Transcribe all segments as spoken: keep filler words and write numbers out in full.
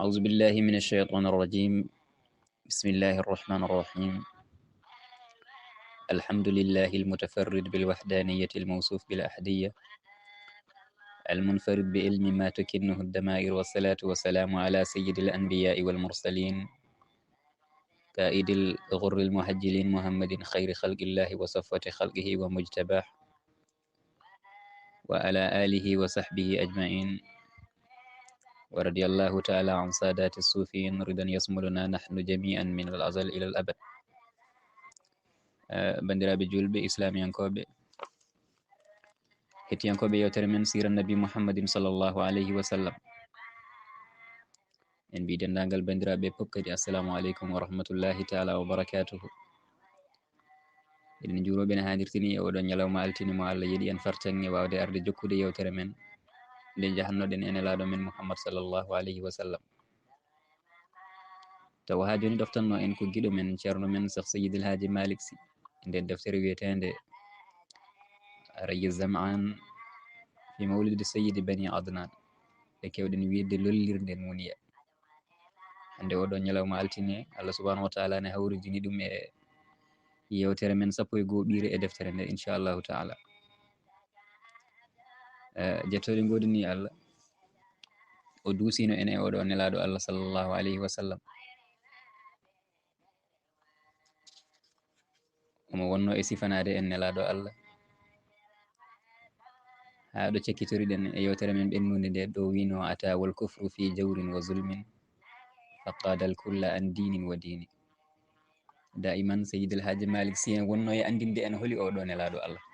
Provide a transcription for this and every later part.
أعوذ بالله من الشيطان الرجيم. بسم الله الرحمن الرحيم. الحمد لله المتفرد بالوحدانية الموصوف بالأحدية المنفرد بعلم ما تكنه الضمائر، والصلاة والسلام على سيد الأنبياء والمرسلين قائد الغر المحجلين محمد خير خلق الله وصفوة خلقه ومجتباه وعلى آله وصحبه أجمعين. ورضي الله تعالى عن سادات الصوفيين رضا يشملنا نحن جميعا من الأزل إلى الأبد. Eh, banndiraaɓe juulɓe, islaamiyankooɓe, hettiyankooɓe yewtere men siira Nabi Muhammadin sallallahu alayhi wa sallam. En mbi denndaangal banndiraaɓe fof kadi, assalamu aleykum wa rahmatullahi taala wa barakatuhu. Eɗen njuuroo ɓe no haanirtini e oɗo ñalawma altine mo Allah yeɗi en fartaŋŋe waawde arde jokkude yewtere men nde jahannoɗen e Nelaaɗo men Muhammad sallallahu alayhi wa sallam. Tawa haa jooni ɗoftanno en ko giɗo men, ceerno men, Cheikh Seydi El Hadji Malick Sy, e nder deftere wiyeteende Rayyi Zamaan fi Mawlidi Sayyidi Bani Adnan, nde keewɗen wiyde lollirde nuniya. Hannde oɗo ñalawma altine, Allah subhanahu wa taala ne hawridini ɗum e yewtere men sappo e goo ɓiire e deftere nde, inchallahu taala. Eh, jettooɗe ngoodani Allah, o duusino en e oɗo Nelaaɗo Allah sallallahu alayhi wa sallam. Omo wonno e sifanaade en Nelaaɗo Allah. Haa ɗo cekkitoriɗen e yewtere men ɓennunde nde, ɗo wino: "Ata wal kufru fi jawrin wa zulmin, fa qaada al kulla an diinin wa diini." Daiman, Seydi El Hadji Malick Sy en wonno e anndinde en holi oɗo Nelaaɗo Allah.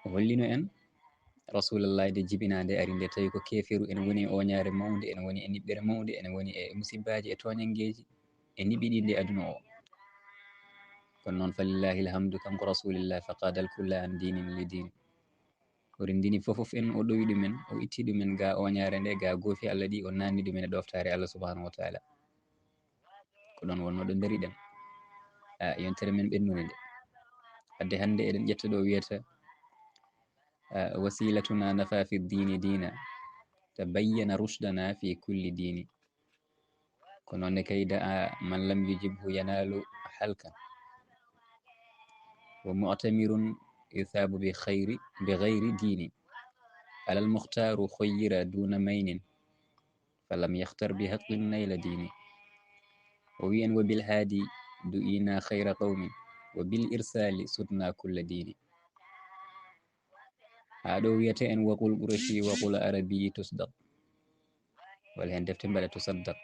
O hollino en Rasulallah nde jibinaa nde ari nde, tawi ko keeferu en woni e oñaare mawnde, en woni e niɓɓere mawnde, en woni e musibbaaji e tooñanngeeji e niɓiɗinde aduna o. Kono noon, falillahi alhamdu, kanko Rasulillah, fa qaada al kulla an diinin li diin. O renndini fofof en, o ɗowi ɗumen, o itti ɗumen ga oñaare nde, ga goofi Allah ɗi, o naanni ɗumen e ɗoftaare Allah subhanahu wa taala. Ko ɗon wonno ɗo ndariɗen, a, yontere men ɓennunde nde. Hadde hannde eɗen ƴetta ɗo wiyata, a, "Wasilatuna nafa fi dini dina, tabayyana rushdana fi kulli dini." Ko noon ne kay, "Da'a man lam yujibhu yanalu halkan, wa mu'tamirun yusabu bi khayri, bi ghayri dini. Alal mukhtaru khuyyira duna maynin, falam yakhtar bi haqqin nayla dini." O wi en: "Wa bil hadi du'ina khayra qawmin, wa bil irsali sudna kulla dini." Haa ɗo wiyata en: "Wa qul qurashi wa qul arabi tusdaq." Wala heen defte mbaɗa tusaddaq.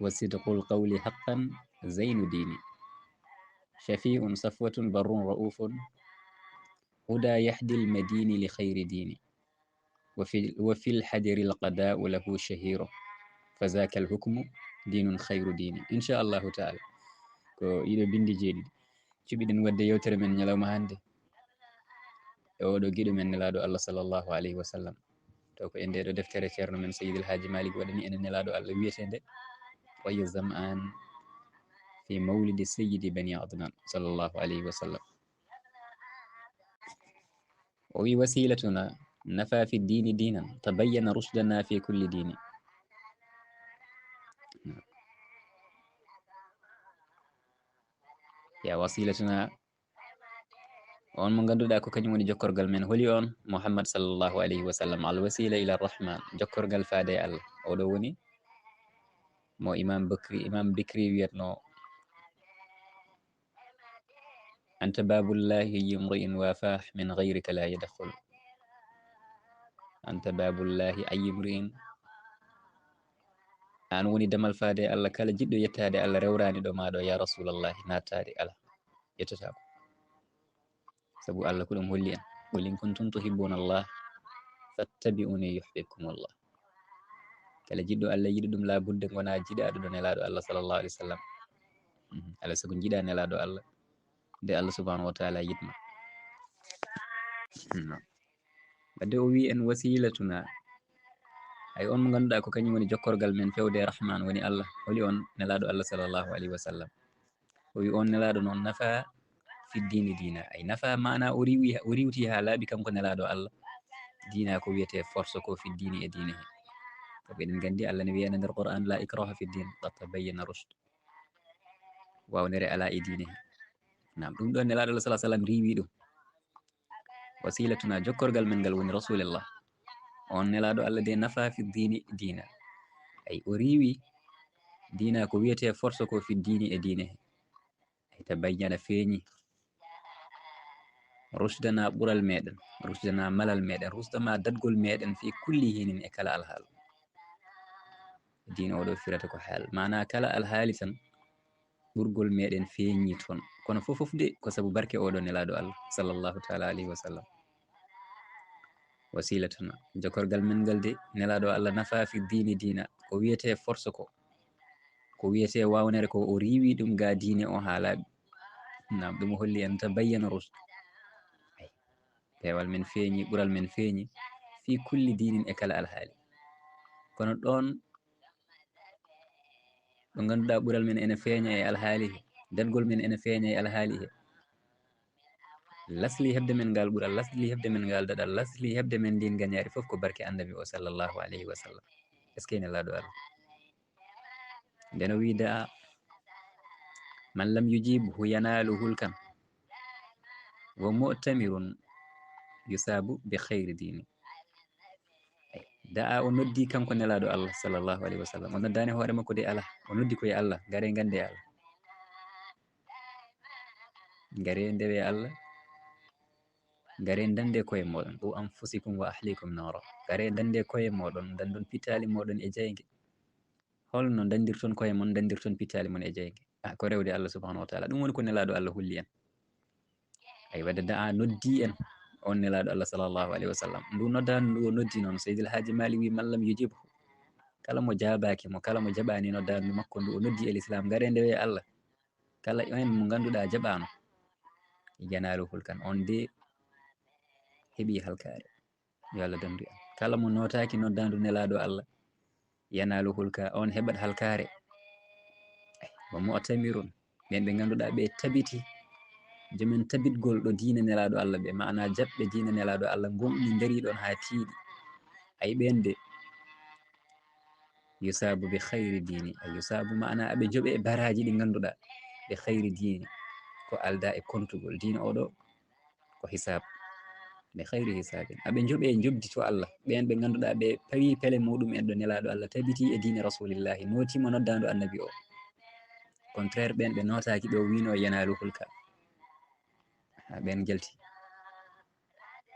"Wa sidqul qawli haqqan zaynu dini. Shafi'un safwatun barrun ra'ufun. Huda yahdil madini li khayri dini. Wa fil, wa fil hajari al qada'u lahu shahiru. Fa zaka al hukmu dinun khayru dini." Inchallahu taala. Ko ɗiɗo binndi jeeɗiɗi. Cuɓiɗen waɗde yewtere men ñalawma hannde e oɗo giɗo men Nelaaɗo Allah sallallahu alayhi wa sallam. Taw ko e nde ɗo deftere ceerno men Seydi El Hadji Malick waɗani en Nelaaɗo Allah wiyeteende Rayyi Zamaan fi Mawlidi Sayyidi Bani Adnan sallallahu alayhi wa sallam. O wi: "Wasilatuna nafa fi dini dinan, tabayyana rushdana fi kulli dini." Ya wasilatuna, on mo ngannduɗaa ko kañum woni jokkorgal men. Holi on? Muhammad sallallahu alayhi wa sallam, al wasila ila rahman, jokkorgal faade e Allah. Oɗo woni mo Imam Bakri, Imam Bikri wiyatno: "Anta babullahi ayi mri'in wafah min ghayrika la yadkhul." "Anta babullahi ayi mri'in." An woni damal faade e Allah, kala jiɗɗo yettaade Allah rewrani ɗo ma ɗo, ya Rasulallahi, nattaade, ala, yettataako. Sabu Allah ko ɗum holli en: "Qul in kuntum tuhibbuna Allah fattabi'uni yuhbibkumullah." Kala jiɗɗo Allah yiɗi ɗum, labudde ngona jiɗaaɗo ɗo Nelaaɗo Allah sallallahu alayhi wa sallam. Mhm. Alaa sago jiɗa Nelaaɗo Allah, nde Allah subhanahu wa taala yiɗma. Mhm. Wadde o wi en: "Wasilatuna." Ay, on mo ngannduɗaa ko kañum woni jokkorgal men fewde e Rahman, woni Allah. Holi on? Nelaaɗo Allah sallallahu alayhi wa sallam. O wi on Nelaaɗo noon nafa fi diini diina. Ay, nafa maana o riwi, o riwti haa laaɓi kanko Nelaaɗo Allah. Diina ko wiyete force ko fi diini e diine he. Sabu eɗen nganndi Allah ne wiya nder Qur'an, "La ikraha fi din, qad tabayyana rushd." Wawnere alaa e diine. Naam, ɗum ɗon Nelaaɗo Allah sallallahu alaihi wasallam riiwi ɗum. Wasilatuna, jokkorgal men ngal woni Rasulullah. On Nelaaɗo Allah de nafa fi diini, diina. Ay, o riiwi diina ko wiyetee force ko fi diini e diine he. Ay, tabayyana, feeñi. Rushdana, ɓural meɗen, rushdana, malal meɗen, rushdana, dadgol meɗen fi kulli hinin, e kala alhaal. Diina oɗo firata ko haal. Maana kala alhaali tan, ɓurgol meɗen feeñi toon. Kono fof fof de, ko sabu barke oɗo Nelaaɗo Allah, sallallahu ta'ala alayhi wa sallam. Wasilatuna, jokkorgal men ngal de, Nelaaɗo Allah nafa fi diini, diina. Ko wiyetee force ko, ko wiyetee wawnere ko, o riiwi ɗum ga diine o haa laaɓi. Naam, ɗum holli en tabayyana rushd. Ay, peewal men feeñi, ɓural men feeñi, fi kulli diinin, e kala alhaali. Kono ɗoon ɗo ngannduɗaa ɓural men ene feeña e alhaali he, dadgol men ene feeña e alhaali he. Lasli heɓde men ngal ɓural, lasli heɓde men ngal daɗal, lasli heɓde men ndin gañaari fof ko barke Annabi o sallallahu alayhi wa sallam. Est-ce que Nelaaɗo Allah? Nden o wi, "Da'a man lam yujibhu yanalu hulkan, wa mu'tamirun yusabu bi khayri dini." Da'a, o noddi kanko Nelaaɗo Allah sallallahu alayhi wa sallam. O noddaani hoore makko de, alaa. O noddi koye Allah, "Ngare ngannde Allah. Ngare ndewe Allah. Ngare ndande koye moɗon. Qu anfusikum wa ahlikum nara. Ngare ndande koye moɗon, ndandon pittaali moɗon e jayge." Holno ndandirton koye mon, ndandirton pittaali mon e jayge? Ah, ko rewde Allah subhanahu wa ta'ala. Ɗum woni ko Nelaaɗo Allah holli en. Ay, wadde da'a, noddi en on Nelaaɗo Allah sallallahu alayhi wa sallam. Ndu noddaandu ndu o noddi noon, Seydil Haaji Maalik wi, "Man lam yujibhu." Kala mo jaabaaki mo, kala mo jaɓaani noddaandu makko ndu o noddi e lislaam, ngare ndewe Allah. Kala en mo ngannduɗaa jaɓaano, yanalu hulkan, on de heɓi halkaare. Yo Allah dandu en. Kala mo nootaaki noddaandu Nelaaɗo Allah, yanalu hulka, on heɓat halkaare. Wa mu'tamirun, ɓen ɓe ngannduɗaa ɓe tabiti, joomen tabitgol ɗo diine Nelaaɗo Allah ɓe, maana jaɓɓe diine Nelaaɗo Allah, ngonɗi ndari ɗon haa tiiɗi. Ay, ɓen de, yusabu bi khayri dini, ay, yusabu, maana aɓe njoɓe baraaji ɗi ngannduɗaa, bi khayri dini, ko aldaa e kontugol. Diine oɗo ko hisaab, bi khayri hisaabin. Aɓe njoɓe njoɓdi to Allah, ɓen ɓe ngannduɗaa ɓe pawi pele muɗum en ɗo Nelaaɗo Allah tabiti e diine Rasulillahi, nooti mo noddaandu Annabi o. Contraire, ɓen ɓe nootaaki ɗo wino yanalu hulka. Ha, ɓen jalti.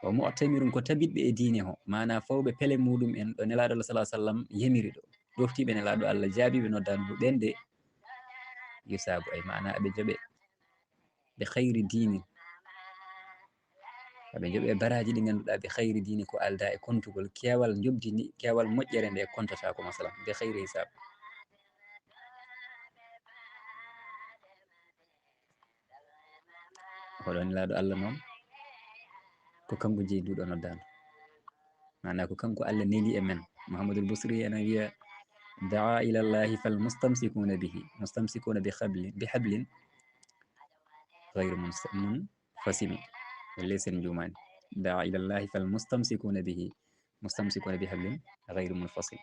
Wa mu'tamirun, ko tabitɓe e diine ho, maana fawɓe pele muɗum en ɗo Nelaaɗo Allah sallallahu alaihi wa sallam yamiri ɗo. Ɗoftiiɓe Nelaaɗo Allah, jaabiiɓe noddaandu ndu, ɓen de yusabu, ay, maana aɓe njoɓe bi khayri dini. Aɓe njoɓe baraaji ɗi ngannduɗaa bi khayri dini, ko aldaa e kontugol, keewal njoɓdi ndi, keewal moƴƴere nde kontata ko, masalan, bi khayri hisab. Hoɗo Nelaaɗo Allah noon, ko kanko jeyi nduɗo noddaandu. Maana ko kanko Allah neli e men. Muhammadul Busri ena wiya, "Da'a ila Allahi fal mustamsikuna bihi, mustamsikuna bi hablin, bi hablin ghayri muns-, munfasimi." Leysen njuumaani. "Da'a ila Allahi fal mustamsikuna bihi, mustamsikuna bi hablin ghayri munfasim."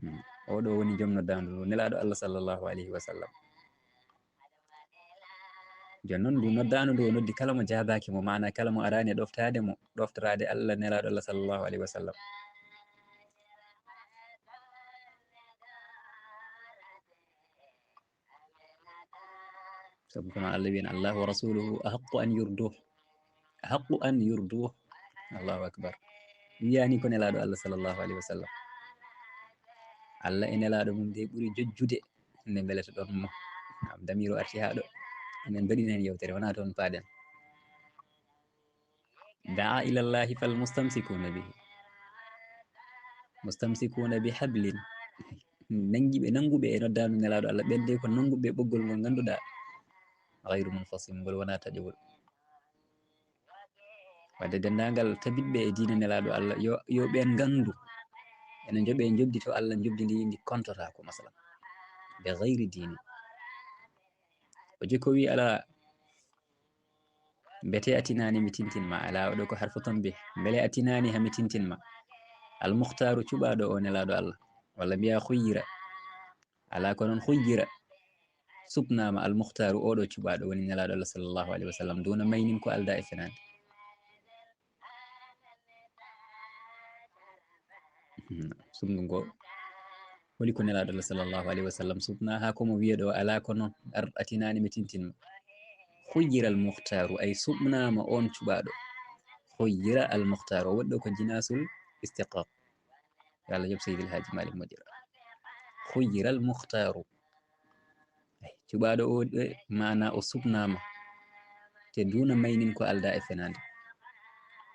Hmm. Oɗo woni joom noddaandu ndu, Nelaaɗo Allah sallallahu alayhi wa sallam. Jooni noon, ndu noddaandu ndu o noddi, kala mo jaabaaki mo, maana kala mo araani e ɗoftaade mo, ɗoftoraade Allah, Nelaaɗo Allah sallallahu alayhi wa sallam. Sabu kono Allah wiyan, "Allahu wa rasuluhu ahaqqu an yurduh." Ahaqqu an yurduh. Allahu akbar. Wiyaani ko Nelaaɗo Allah sallallahu alayhi wa sallam. Allah e Nelaaɗo mum de ɓuri jojjude nde mbeletoɗon mo. Naam, damiiru arti haa ɗo. Emen mbaɗi heen yewtere, wonaa toon paaɗen. "Da'a ila Allahi fal mustamsikuna bihi." Mustamsikuna bi hablin. Nanngiiɓe, nannguɓe e noddaandu Nelaaɗo Allah, ɓen de ko nannguɓe ɓoggol ngol ngannduɗaa, ghayru munfasim, ngol wonaa taƴowol. Wadde denndaangal tabitɓe e diine Nelaaɗo Allah, yo, yo ɓeen nganndu, ene njoɓe njoɓdi to Allah, njoɓdi ndi, ndi kontotaako, masalan, bi ghayri dini. O jokki o wi, "Alaa, mbete a tinaani mi tintin ma." Alaa, oɗo ko harfu tanbih. Mbele a tinaani ha mi tintin ma? Almuhtaaru, cuɓaaɗo o, nelaaɗo Allah. Walla mbiya khuyyira. Alaa ko noon, khuyyira. Suɓnaama almuhtaaru, oɗo cuɓaaɗo woni nelaaɗo Allah sallallahu alayhi wa sallam, duna maynin ko alda e fenaande. Suɓngu ngo, holi ko nelaaɗo Allah sallallahu alayhi wa sallam suɓna, haa ko mo wiya ɗo, alaa ko noon, ar-, a tinaani mi tintin ma. Khuyyira almuhtaaru, ay suɓnaama on cuɓaaɗo. Khuyyira almuhtaaru, o waɗi ɗo ko jinaasul istiqaaq. Yo Allah yoɓ Seydi El Hadji Malick moƴƴira. Khuyyira almuhtaaru. Ay, cuɓaaɗo o, e, maana o suɓnaama. Te duna maynin ko alda e fenaande.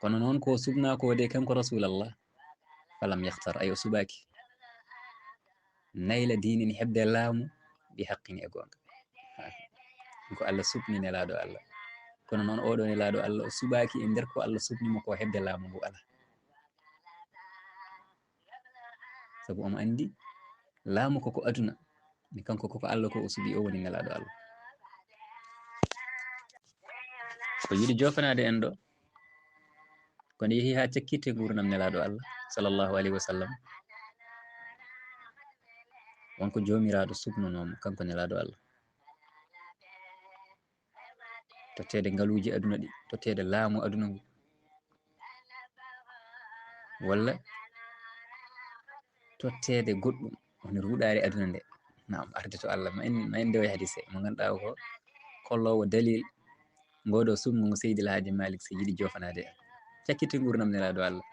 Kono noon ko suɓnaa ko de kanko Rasulallah. Falam yakhtar, ay o suɓaaki. Nayla diinin, heɓde laamu, bi haqqin, e goonga. Ha. Ko Allah suɓni nelaaɗo Allah. Kono noon oɗo nelaaɗo Allah o suɓaaki e nder ko Allah suɓni mo ko heɓde laamu ngu alaa. Sabu omo anndi laamu koko aduna, mi kanko koko Allah ko o suɓi, o woni nelaaɗo Allah. Ko yiɗi jofanaade en ɗo, ko nde yehi haa cakkitte nguurndam nelaaɗo Allah, sallallahu alayhi wa sallam. Won ko Joomiraaɗo suɓnunoo mo, kanko nelaaɗo Allah. Totteede ngaluuji aduna ɗi, totteede laamu aduna ngu, walla totteede goɗɗum, woni ruuɗaare aduna nde. Naam, arde to Allah, ma en, ma en ndewoy hadise mo ngannduɗaa ko kolloowo dalil ngooɗo suɓngu ngu Seydi El Hadji Malick Sy yiɗi jofanaade en. Cakkitte nguurndam nelaaɗo Allah.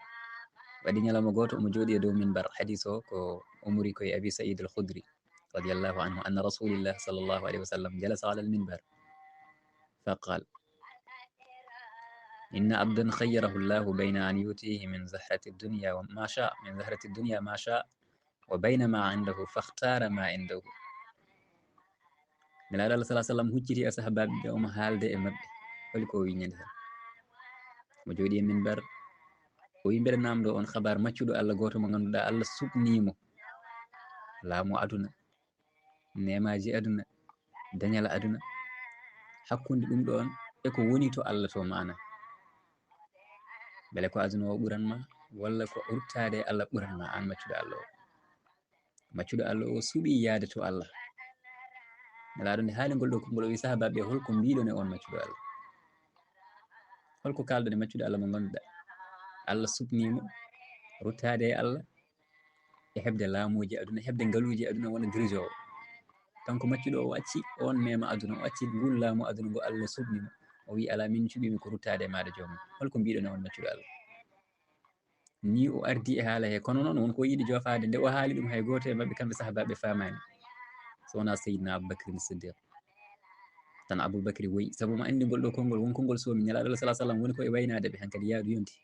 Waɗi ñalawma gooto omo jooɗi e dow minbar, hadis o ko o muri ko e Abi Sa'id Al Khudri, radiyallahu anhu, anna Rasulillah sallallahu alayhi wa sallam jalasa ala al minbar. فقال: إن عبدا خيره الله بين أن يؤتيه من زهرة الدنيا وما شاء، من زهرة الدنيا ما شاء، وبين ما عنده فاختار ما عنده. Nelaaɗo Allah sallallahu alayhi wa sallam hucciti e sahabaaɓe ɓe, omo haalde e maɓɓe. Holi ko o wi ñande tan? Mo jooɗi e minbar, o wi mbeɗa naamndo on khabar maccuɗo Allah gooto mo ngannduɗaa Allah suɓnii mo laamu aduna, neemaaji aduna, dañal aduna, hakkunde ɗum ɗoon e ko woni to Allah to maana. Mbele ko aduna o ɓuran ma, walla ko ruttaade e Allah ɓuran ma, aan maccuɗo Allah o? Maccuɗo Allah o suɓi yaade to Allah. Nelaaɗo nde haali ngol ɗo konngol, o wi sahabaaɓe ɓe, hol ko mbiɗon e on maccuɗo Allah? Hol ko kaalɗon e maccuɗo Allah mo ngannduɗaa Allah suɓnii mo ruttaade e Allah, e heɓde laamuuji aduna, heɓde ngaluuji aduna, wona dirigeowo. Kanko maccuɗo o acci on neema aduna, o acci ngol laamu aduna ngo Allah suɓni mo. O wi, "Alaa, min cuɓimi ko ruttaade e maaɗa, joomam." Hol ko mbiɗon e on maccuɗo Allah? Ni o ardi e haala he, kono noon won ko yiɗi jofaade. Nde o haali ɗum, hay gooto e maɓɓe, kamɓe sahabaaɓe, faamaani, so wonaa Seydina Abubakrin Siddiq. Tan Abubakri woyi, sabu mo anndi ngol ɗo konngol, won konngol soomi. Nelaaɗo Allah sallallahu alayhi wa sallam woni ko e waynaade ɓe, hankadi yaadu yonti.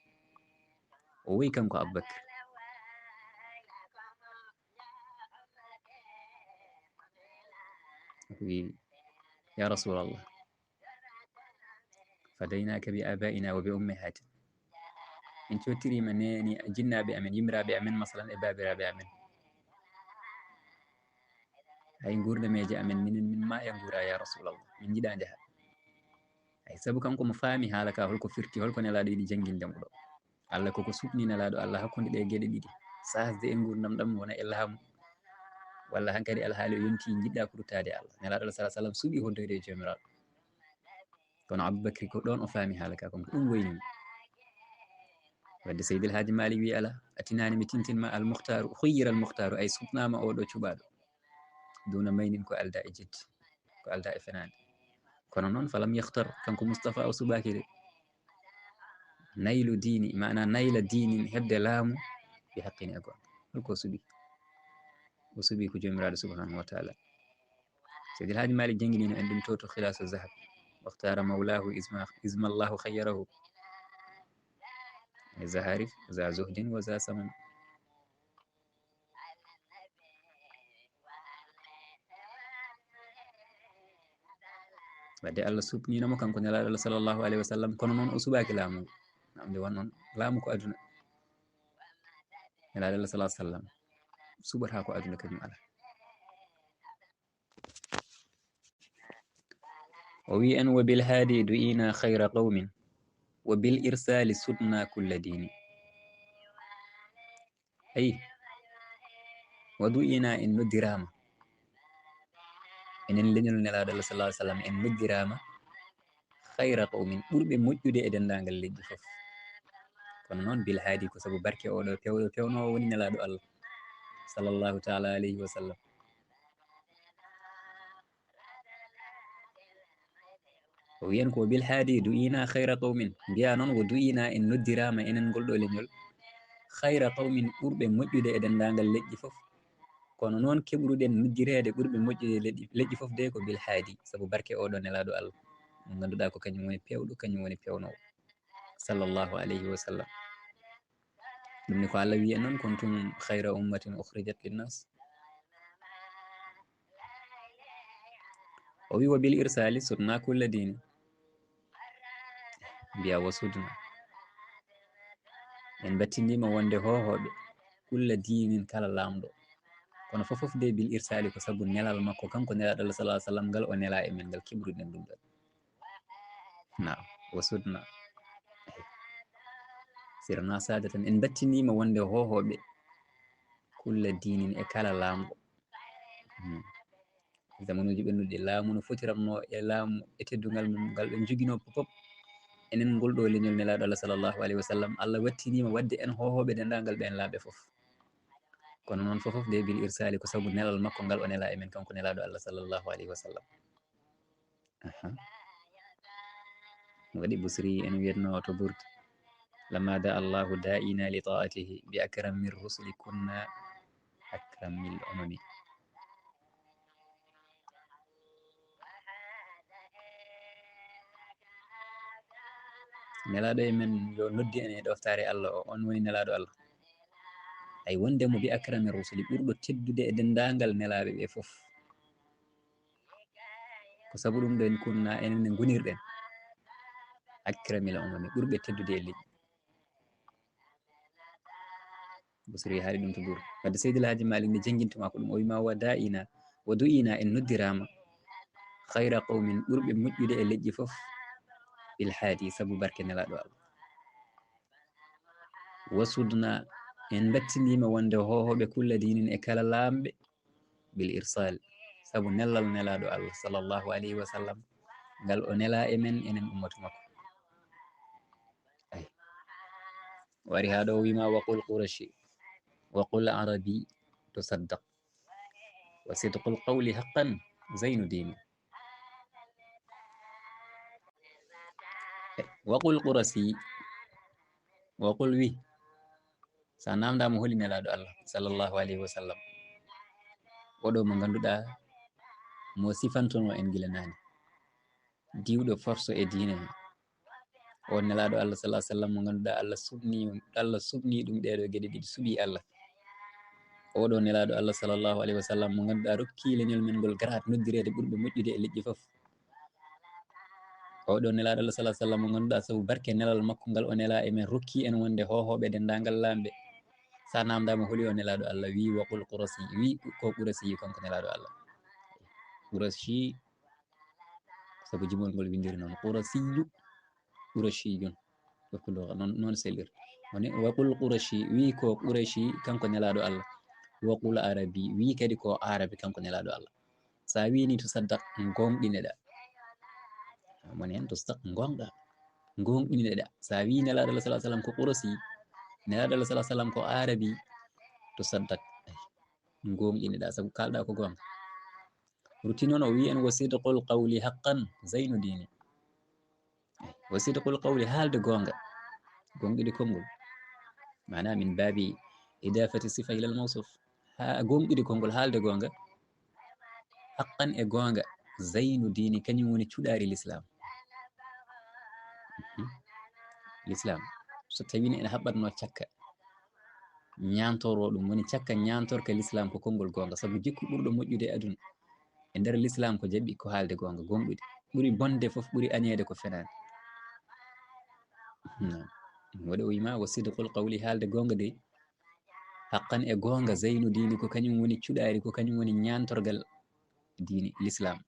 O woyi kanko Abubakr. O wi, "Ya Rasulallah, fadaynaka bi abaina wa bi ummahatina." Min cottiriima neeni, jinnaaɓe amen, yimraaɓe amen, masalan, e baabiraaɓe amen. Hay nguurdameeje amen, minen min maaya nguura, ya Rasulallah. Min njiɗaa njaha. Hay sabu kanko mo faami haala ka, hol ko firti, hol ko Nelaaɗo yiɗi jannginde mo ɗo. Allah koko suɓni Nelaaɗo Allah hakkunde ɗe geɗe ɗiɗi, sahasde e nguurndam ɗam, wona e laamu, walla hankadi alhaali o yonti njiɗɗa ko ruttaade Allah. Nelaaɗo Allah sallallahu alayhi wa sallam suɓi hoddoyde e Joomiraaɗo. Kono Abubakri ko ɗoon o faami haala ka, kon ko ɗum woyni mo. Wadde Seydi El Hadji Malick wi, "Alaa, a tinaani mi tintin ma, al muhtaaru, khuyyira al muhtaaru, ay suɓnaama oɗo cuɓaaɗo. Duna maynin, ko alda e jidde, ko alda e fenaande." Kono noon, falam yakhtar, kanko Mustafa o suɓaaki de. Naylu diini, maana nayla diinin, heɓde laamu, bi haqqin, e goonga. Hol ko suɓi? O suɓi ko Joomiraaɗo subhanahu wa taala. Seydi El Hadji Malick jannginino en ɗum to, to Khilaasu Zahab. Wakhtara mawlahu izma, izma Allahu khayyarahu. Zahari, za zuhdin wa za saman. Wadde Allah suɓnino mo kanko Nelaaɗo Allah sallallahu alayhi wa sallam, kono noon o suɓaaki laamu. Naam, nde won noon laamu ko aduna. Nelaaɗo Allah sallallahu alayhi wa sallam suɓata ko aduna kañum alaa. O wi en, "Wa bil haadi du'ina khayra qawmin, wa bil irsali sudna kulla diini." Ayi, wa du'ina, en noddiraama, enen leñol Nelaaɗo Allah sallallahu alaihi wasallam, en noddiraama khayra qawmin, ɓurɓe moƴƴude e denndaangal leƴƴi fof. Kono noon, bil haadi, ko sabu barke oɗo pewɗo pewnoowo woni Nelaaɗo Allah sallallahu ta'ala alayhi wa sallam. O wiyan ko bil haadi du'ina khayra qawmin. Mbiya noon, wo du'ina, en noddiraama enen ngol ɗo leñol, khayra qawmin, ɓurɓe moƴƴude e denndaangal leƴƴi fof. Kono noon, keɓruɗen noddireede ɓurɓe moƴƴude leƴƴi, leƴƴi fof de ko bil haadi, sabu barke oɗo Nelaaɗo Allah, mo ngannduɗaa ko kañum woni pewɗo, kañum woni pewnoowo, sallallahu alayhi wa sallam. Ɗum ni ko Allah wi'i en noon, "Kuntum khayra ummatin ukhrijat linnas." O wi, "Wa bil irsali sudna kulla dini." Mbiya, "Wa sudna." En mbattiniima wonde hoohooɓe kulla dinin, kala laamɗo. Kono fof fof de bil irsali ko sabu nelal makko, kanko Nelaaɗo Allah sallallahu alaihi wasallam, ngal o nela e men, ngal keɓruɗen ɗum ɗon. Naam, wa sudna. Sirna saadatan, en mbattiniima wonde hoohooɓe kulla dinin, e kala laamɗo. Hmm. Zamanuuji ɓennuɗi, laamu no fotiranno e laamu e teddungal mum ngal ɓe njoginoo fof. Enen ngol ɗo leñol Nelaaɗo Allah sallallahu alaihi wasallam, Allah wattiniima wadde en hoohooɓe denndaangal ɓeen laaɓe fof. Kono noon fof fof de bil irsali ko sabu nelal makko ngal o nela e men, kanko Nelaaɗo Allah sallallahu alaihi wasallam. Aha. Waɗi Busiri en wiyatno to Burda: "Lamma da'a Allahu da'ina li ta'atihi bi akramir rusuli kunna akramil umami." Nelaaɗo e men yo noddi en e ɗoftaare Allah o, on woni Nelaaɗo Allah. Ay wonde mo bi akramir rusuli, ɓurɗo teddude e denndaangal nelaaɓe ɓe fof. Ko sabu ɗum ɗo en kunna, enen ne ngonirɗen akramil umami, ɓurɓe teddude e leƴƴi. Busiri haali ɗum to Buur. Wadde Seydi El Hadji Malick nde janngintuma ko ɗum, o wiima: "Wa da'ina, wa du'ina, en noddiraama, khayra qawmin, ɓurɓe moƴƴude e leƴƴi fof, bil haadi, sabu barke Nelaaɗo Allah. Wa sudna, en mbattiniima wonde hoohooɓe kulla dinin e kala laamɓe, bil irsal, sabu nelal Nelaaɗo Allah sallallahu alayhi wa sallam, ngal o nela e men, enen ummatu makko." Ay. Wari haa ɗo o wiima: "Wa qul qurashi, wa qul arabi, tusaddaq. Wa sidqul qawli haqqan zaynu dini." Wa qul qurashi, wa qul wi. Sa namdama holi Nelaaɗo Allah sallallahu alayhi wa sallam, oɗo mo ngannduɗaa mo sifantono en gila naane, diwɗo forso e diine he. O Nelaaɗo Allah sallallahu alaihi wasallam mo ngannduɗaa Allah suɓni, Allah suɓni ɗum ɗeeɗo geɗe ɗiɗi, suɓi Allah. Oɗo Nelaaɗo Allah sallallahu alaihi wasallam mo ngannduɗaa rokki leñol men ngol garaat noddireede ɓurɓe moƴƴude e leƴƴi fof. Oɗo Nelaaɗo Allah sallallahu alaihi wasallam mo ngannduɗaa sabu barke nelal makko ngal o nela e men, rokki en wonde hoohooɓe denndaangal laamɓe. Sa namdaama holi o Nelaaɗo Allah, wi wa qul qurasi, wi ko qurasi kanko Nelaaɗo Allah. Qurasi, sabu jimol ngol windiri noon, qurasiyyu, qurashiyun. Ɗo ko lugha, noon, noon sellir. Woni, wa qul qurashi, wi ko qurashi kanko Nelaaɗo Allah. Wa qul arabi, wi kadi ko arabi kanko Nelaaɗo Allah. Sa wi ni, tusaddaq, gonɗineɗa. Woni heen, tusaddaq, gonɗa. Gonɗineɗa. Sa wi Nelaaɗo Allah sallallahu alaihi wasallam ko qurasi, Nelaaɗo Allah sallallahu alaihi wasallam ko arabi, tusaddaq. Gonɗineɗa, sabu kalɗa ko gonga. Ruttino no wi'i en: "Wa sidqul qawli haqqan zaynu dini." Wa sidqul qawli, haalde goonga, gonɗude konngol. Maanaam, min baabi idafati sifa ilal mawsuf. Haa gonɗude konngol, haalde goonga. Haqqan, e goonga, zaynu dini, kañum woni cuɗaari Lislaam. Mhm. Lislaam, so tawii ene haɓɓatnoo cakka, ñaantoroo ɗum, woni cakka ñaantorka Lislaam ko konngol goonga, sabu jikku ɓurɗo moƴƴude e aduna e nder Lislaam ko jaɓi ko haalde goonga, gonɗude. Ɓuri bonde fof, ɓuri añeede ko fenaande. Naam. Waɗi o wiima: "Wa sidqul qawli", haalde goonga de, haqqan, e goonga, zaynu dini, ko kañum woni cuɗaari, ko kañum woni ñaantorgal diine Lislaam.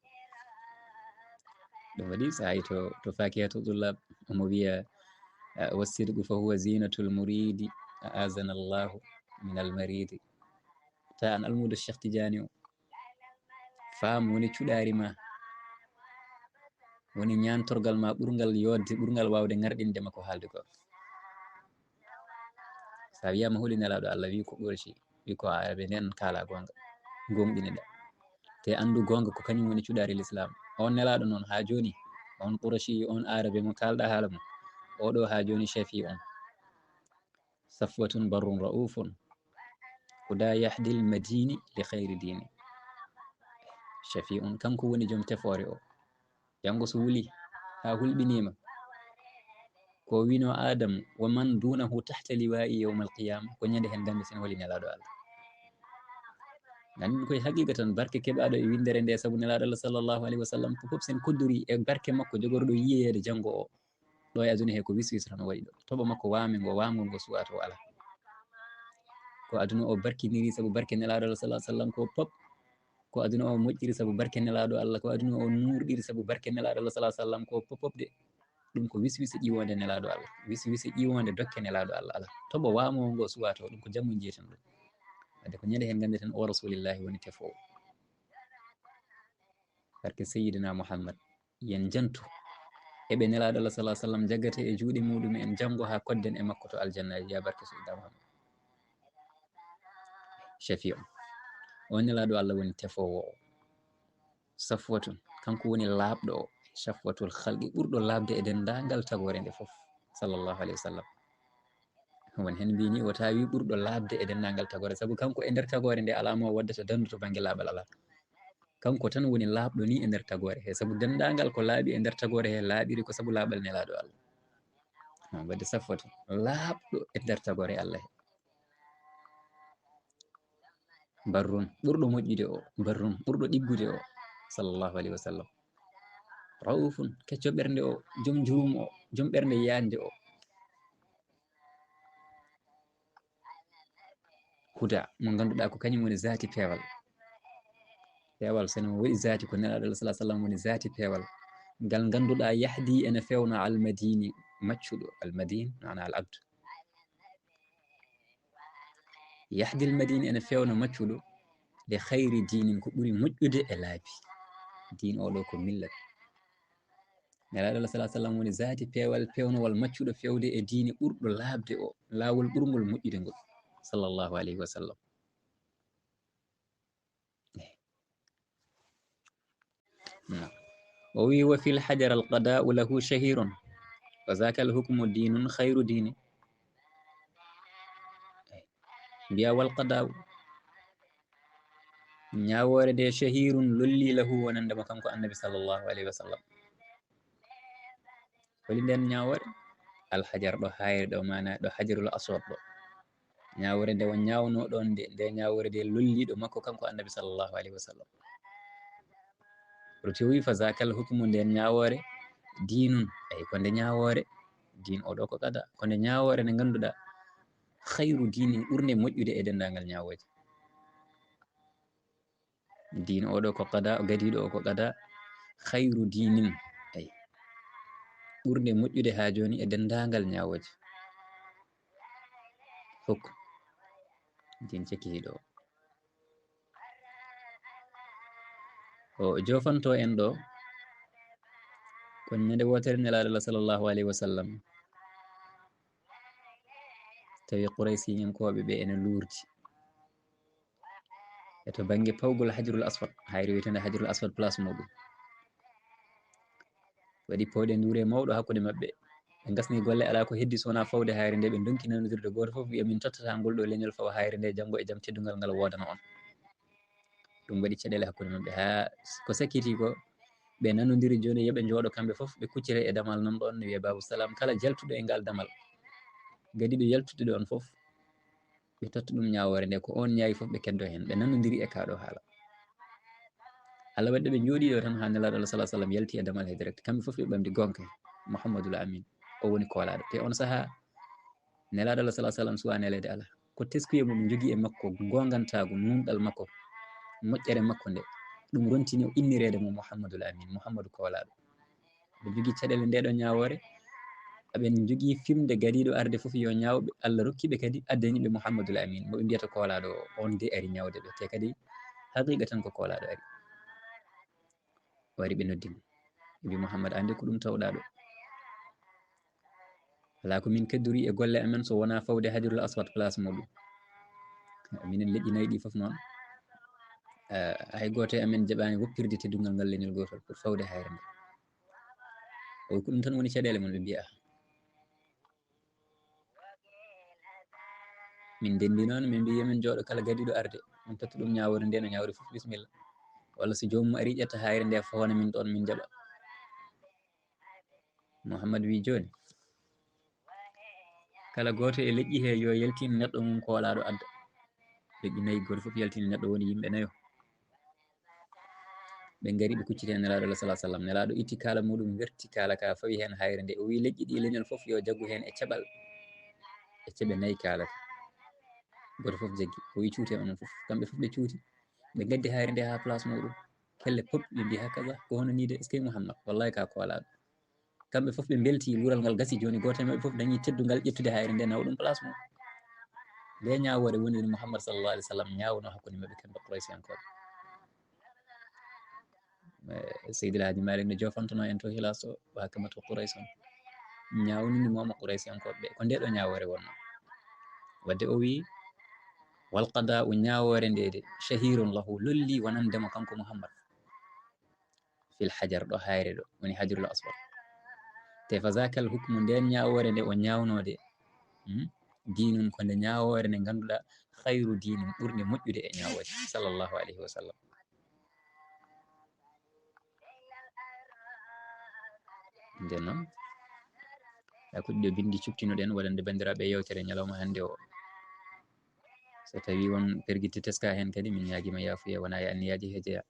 Ɗum waɗi so a yii to, to Fakihatu Tullab, omo wiya, ah, "Wa sidqu fa huwa zinatul muridi, a'azana Allahu." min al maridi. Ta an almuudo Cheikh Tidiane o, faam woni cuɗaari ma, woni ñaantorgal ma ɓurngal yooɗde, ɓurngal waawde ŋarɗinde ma ko haalde ko. So a wiyaama holi Nelaaɗo Allah, wi ko Qurayshi, wi ko Aarabe, nden kaala goonga, gooŋɗiniɗa. Te anndu goonga ko kañum woni cuɗaari Lislaam. On Nelaaɗo noon haa jooni, on Qurayshi, on Aarabe mo kaalɗa haala mum, oɗo haa jooni Shafi'un. Safwatun barrun ra'ufun. Huda yahdil madini li khayri dini. Shafi'un, kanko woni joom tefoore o. Janngo so wuli haa hulɓiniima, ko wino Adam, wa man dunahu tahta liwa'i yawmal qiyama, ko ñande heen gannde sen holi Nelaaɗo Allah. Nganndin koye haqiqa tan, barke keɓaaɗo e winndere nde sabu Nelaaɗo Allah sallallahu alayhi wa sallam, ko fof sen koddori e barke makko jogorɗo yiyeede janngo o. Ɗo e aduna he ko wis wis tan o waɗi ɗo. Toɓo makko waame ngo, waamgol ngo suwaa to o alaa. Ko aduna o barkiniri sabu barke Nelaaɗo Allah sallallahu alaihi wasallam ko pop. Ko aduna o moƴƴiri sabu barke Nelaaɗo Allah, ko aduna o nuurɗiri sabu barke Nelaaɗo Allah sallallahu alaihi wasallam ko pop pop de. Ɗum ko wis wis ƴiwonde Nelaaɗo Allah. Wis wis ƴiwonde dokke Nelaaɗo Allah alaa. Toɓo waamo ngo suwaa to, ɗum ko jamma jeyten ɗum. Wadde ko ñande heen nganndeten o Rasulillahi woni tefoowo. Barke Seyyidina Muhammad, yen njantu e ɓe Nelaaɗo Allah sallallahu alaihi wasallam jaggata e juuɗe muɗum en janngo haa kodden e makko to aljanna, ya barke Seyyidina Muhammad. Shafi'un. On Nelaaɗo Allah woni tefoowo o. Safwatun, kanko woni laaɓɗo o. Shafwatul khalqi, ɓurɗo laaɓde e denndaangal tagoore nde fof, sallallahu alaihi wasallam. Won heen mbiyi ni, o tawi ɓurɗo laaɓde e denndaangal tagoore, sabu kanko e nder tagoore nde alaa mo waddata danndu to bannge laaɓal alaa. Kanko tan woni laaɓɗo ni e nder tagoore he, sabu denndaangal ko laaɓi e nder tagoore he laaɓiri ko sabu laaɓal Nelaaɗo Allah. Haa wadde Safwatu, laaɓɗo e nder tagoore Allah he. Barrun, ɓurɗo moƴƴude o, barrun, ɓurɗo ɗiggude o, sallallahu alaihi wasallam. Raufun, kecco ɓernde o, joom jurum o, joom ɓernde yande o. Huda, mo ngannduɗaa ko kañum woni zaati peewal. Peewal, so no waɗi zaati, ko Nelaaɗo Allah sallallahu alaihi wasallam woni zaati peewal. Ngal ngannduɗaa yahdi ene fewna almadini, maccuɗo, almadin, maana al abd. Yahdi almadini ene fewna maccuɗo, li khayri dinin, ko ɓuri moƴƴude e laabi. Diin oɗo ko millat. Nelaaɗo Allah sallallahu alaihi wasallam woni zaati peewal, peewnowal maccuɗo fewde e diine ɓurɗo laaɓde o, laawol ɓurngol moƴƴude ngol, sallallahu alaihi wasallam. Naam. O wi, "Wa fil hajar al qada'u lahu shahirun, wa zaka al hukmu dinun khayru dini." Mbiya, "Wal qada'u." Ñaawoore nde shahirun lolli lahu wonande mo kanko Annabi sallallahu alaihi wasallam. Holi nden ñaawoore? Al hajar ɗo hayre ɗo, maana ɗo hajarul aswad ɗo. Ñaawoore nde o ñaawno ɗon nde, nde ñaawoore nde lolli ɗo makko kanko Annabi sallallahu alaihi wasallam. Roti o wi, "Fa zakal hukmu," nden ñaawoore, "dinun," ay ko nde ñaawoore, diin oɗo ko qada, ko nde ñaawoore nde ngannduɗaa, "khayru dinin," ɓurnde moƴƴude e denndaangal ñaawooje. Diin oɗo ko qada, gadiiɗo o ko qada, "khayru dinin," ay ɓurnde moƴƴude haa jooni e denndaangal ñaawooje. Hukm. Diin cekkihiiɗo o. O jofanto en ɗo, ko ñande wootere Nelaaɗo Allah sallallahu alaihi wasallam, tawi Quraysiyankooɓe ɓe ene luurdi. E to bannge pawgol Hajarul Aswad, hayre wiyetende Hajarul Aswad place muɗum. Waɗi pawɗe nduure mawɗo hakkunde maɓɓe. Ɓe ngasni golle, alaa ko heddi so wonaa fawde hayre nde, ɓe ndonki nanodirde, gooto fof wiya, "Min tottata ngol ɗo leñol fawa hayre nde, janngo e jam teddungal ngal woodana on." Ɗum waɗi caɗeele hakkunde maɓɓe, haa ko sakkiti ko, ɓe nanondiri jooni, yo ɓe njooɗo kamɓe fof, ɓe kuccire e damal nan ɗon, ne wiyee Babu Salam. Kala jaltuɗo e ngal damal, gadiiɗo yaltude ɗon fof, ɓe totta ɗum ñaawoore nde, ko on ñaawi fof ɓe keddo heen. Ɓe nanondiri e kaa ɗo haala. Allah waɗi ɓe njooɗii ɗo tan haa Nelaaɗo Allah sallallahu alaihi wasallam yalti e damal he direct. Kamɓe fof ɓe ɓamti goonga, Muhammadul Amin, o woni koolaaɗo. Te on sahaa, Nelaaɗo Allah sallallahu alaihi wasallam suwaa neleede alaa. Ko teskuye mum jogii e makko, goongantaagu, nunɗal makko, moƴƴere makko nde, ɗum rontini o innireede mo Muhammadul Amin, Muhammadu koolaaɗo. Ɓe jogii caɗeele nde ɗo ñaawoore, Aɓen njogii fimde gadiiɗo arde fof yo ñaawɓe, Allah rokki ɓe kadi addani ɓe Muhammadul Amin, mo ɓe mbiyata koolaaɗo o, on de ari ñaawde ɓe, te kadi haqiqatan ko koolaaɗo ari. O ari ɓe noddimo. Ɓe mbi, "Muhammad, an de ko ɗum tawɗaa ɗo? Alaa ko min keddori e golle amen so wonaa fawde Hajarul Aswad place muɗum. Minen leƴƴi nayi ɗi fof noon, eh, hay gooto e amen jaɓaani woppirde teddungal ngal leñol gootol pour fawde hayre nde." O wi, "Ko ɗum tan woni caɗeele mon?" Ɓe mbi, "Aha." Min ndenndi noon, min mbi, "Yo min njooɗo kala gadiiɗo arde, min totta ɗum ñaawoore nde, no ñaawri fof, bisimilla. Walla so joomum ari, ƴetta hayre nde, fawna min ɗoon, min njaɓa." Muhammad wi, "Jooni, kala gooto e leƴƴi he yo yaltin neɗɗo mum koolaaɗo adda." Leƴƴi nayi, gooto fof yaltini neɗɗo, woni yimɓe nayo. Ɓe ngari, ɓe kucciti heen Nelaaɗo Allah, sallallahu alaihi wasallam. Nelaaɗo itti kaala muɗum, werti kaala ka, fawi heen hayre nde. O wi, "Leƴƴi ɗi leñol fof yo jaggu heen e caɓal, e ceɓe nayi kaala ka." Gooto fof jaggi. O wi, "Cuute onon fof." Kamɓe fof ɓe cuuti. Ɓe ngaddi hayre nde haa place muɗum. Kelle pop ɓe mbi, "Hakaza, ko hono nii de, est-ce que Muhammad? Wallahi ka koolaaɗo." Kamɓe fof ɓe mbelti, luural ngal gasi. Jooni gooto e maɓɓe fof dañi teddungal ƴettude hayre nde, nawa ɗum place mum. Nde ñaawoore woni no Muhammad sallallahu alaihi wasallam ñaawno hakkunde maɓɓe kamɓe Quraysiyankooɓe. Eh, Seydi El Hadji Malick no jofantono en to Hilas to, wa kamata Quraysh on. Ñaawnini mo mo Quraysiyankooɓe ɓe. Ko nde ɗo ñaawoore wonno. Wadde o wi, "Wal qada'u, ñaawoore nde de, shahirun lahu, lolli wonande mo kanko Muhammad. Fil hajar, ɗo hayre ɗo, woni Hajarul Aswad. Te fa zakal hukmu, nden ñaawoore nde o ñaawnoo de, hmm? Diinun, ko nde ñaawoore nde ngannduɗaa, khayru diinin, ɓurnde moƴƴude e ñaawooje." Sallallahu alayhi wa sallam. Nden noon, haa ko ɗiɗo binndi cuɓtinoɗen waɗande banndiraaɓe yewtere ñalawma hannde o. So tawii won pergitte teska heen kadi, min ñaagiima yaafuya, wonaa e anniyaaji he jeyaa.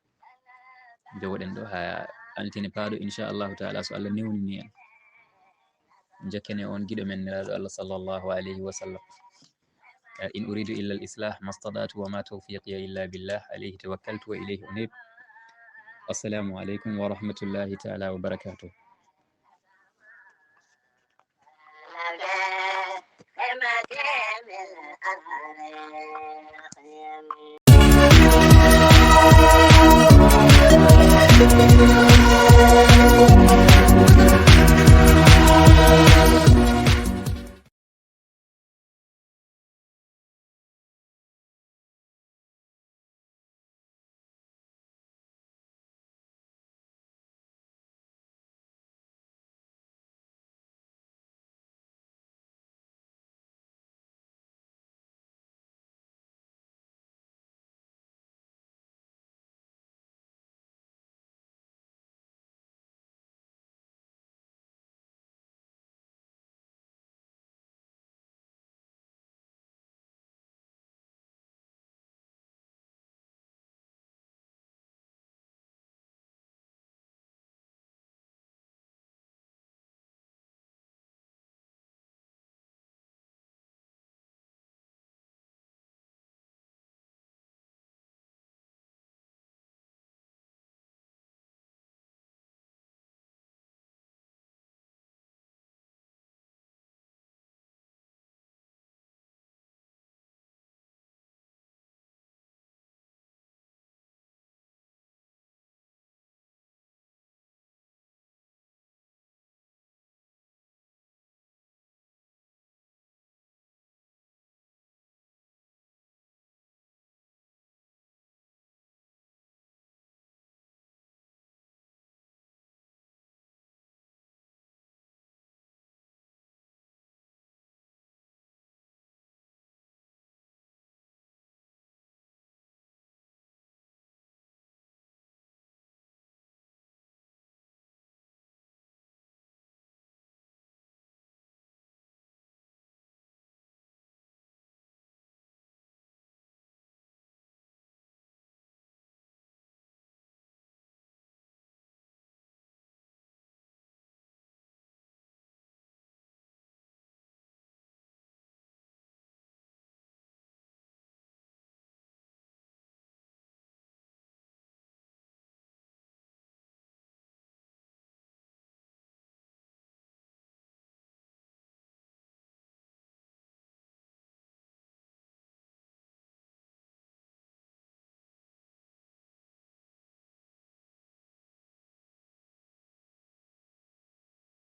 Njowoɗen ɗo haa altine paaɗo, inchallahu taala, so Allah newnini en. Njokken e on giɗo men, Nelaaɗo Allah, sallallahu alayhi wa sallam. إن أريد إلا الإصلاح ما استطعت وما توفيقي إلا بالله عليه توكلت وإليه أنيب. السلام عليكم ورحمة الله تعالى وبركاته.